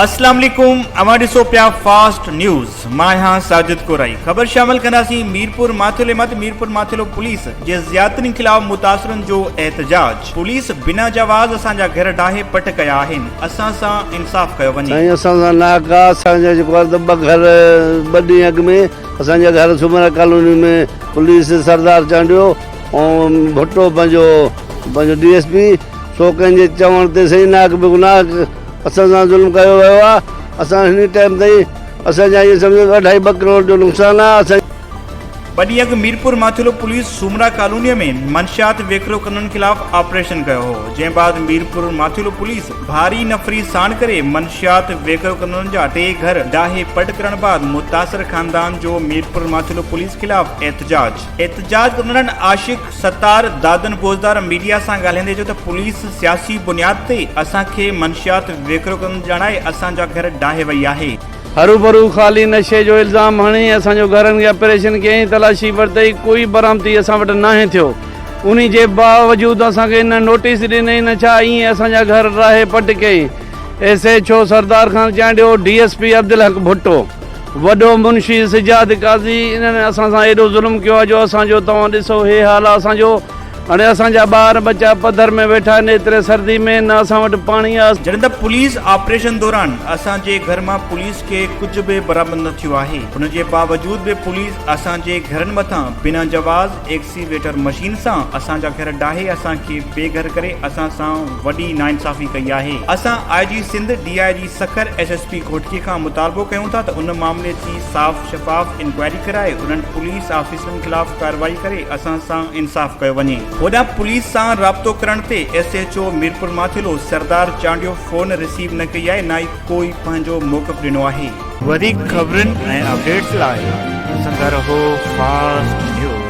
اسلام عليڪم اوهان ڏسو پيا فاسٽ نيوز مان آهيان ساجد ڪورائي خبر شامل ڪنداسين ميرپور ماٿيلي مان ته ميرپور ماٿيلو پوليس جي زيادتين خلاف متاثرن جو احتجاج پوليس بنا جواز اسان جا گهر ڊاهي پٽ ڪيا آهن اسان سان انصاف ڪيو وڃي. سائين اسان سان ناحق آ اسان جا جيڪو آ ته ٻه گهر ٻه ڏينهن اڳ ۾ اسان جا گهر سومرا ڪالوني ۾ پوليس سردار چانڊيو ۽ ڀٽو پنهنجو پنهنجو ڊي ايس پي سو ڪنهن جي چوڻ تي سائين ناحق بيگناهه اسان سان ظلم ڪيو ويو آ اسان هن ٽائيم تائين اسان جا ائين سمجهو ته اڍائي ٻه ڪروڙ جو نقصان آ اسان. ٻه ڏينهن اڳ ميرپور ماٿيلو پوليس سومرا ڪالوني ۾ منشيات ويڪرو ڪندڙن خلاف آپريشن ڪيو هو جنهن بعد ميرپور ماٿيلو پوليس ڀاري نفري ساڻ ڪري منشيات ويڪرو ڪندڙن جا ٽي گهر ڊاهي پٽ ڪرڻ بعد متاثر خاندان جو ميرپور ماٿيلو پوليس خلاف احتجاج احتجاج ڪندڙن عاشق ستار دادن بوزدار ميڊيا سان ڳالهائيندي چيو ته پوليس سياسي بنياد تي اسان کي منشيات ويڪرو ڪندڙ ڄاڻائي اسان جا گهر ڊاهي وئي آهي. هروڀرو خالي نشي جو الزام هڻي اسان جو گهرن کي آپريشن ڪيائين تلاشي ورتئي ڪوئي برآمدي اسان وٽ ناهي ٿيو انهي جي باوجود اسان کي نه نوٽيس ڏنئي نه ڇا ائين اسان جا گهر ڊاهي پٽ ڪيائين S H O Sardar Khan Chandio D S P Abdul Haq Bhutto. وڏو منشي سجاد قاضي انهن اسان سان ايڏو ظلم ڪيو آهي جو اسان جو توهان ڏسو هي حال آهي اسان جو هاڻي اسان جا ٻار ٻچا پڌر ۾ ويٺا آهن ايتري سردي ۾ نه اسان وٽ پاڻي آهي. جڏهن ته پوليس آپريشن دوران اسان جي گهر مان پوليس کي ڪجهه به برآمد نه ٿيو آهي ان جي باوجود به پوليس اسان جي گهرن مٿان بنا جواز ايڪسيويٽر مشين سان اسان جا گهر ڊاهي اسان کي بي گهر ڪري اسان سان وڏي ناانصافي ڪئي آهي اسان I G Sindh D I G Sukkur S S P Ghotki کان مطالبو ڪيون ٿا ته ان معاملي جي صاف شفاف انڪوائري ڪرائي انهن پوليس آفيسرن خلاف ڪارروائي ڪري اسان سان انصاف ڪيو وڃي. هوڏانهن پوليس سان رابطو ڪرڻ تي S H O Mirpur Mathelo Sardar Chandio phone receive نه ڪئي آهي نه ئي ڪوئي پنهنجو موقف ڏنو آهي. وڌيڪ خبرن ۽ اپڊيٽس لاء ڏسندا رهو فاسٽ نيوز.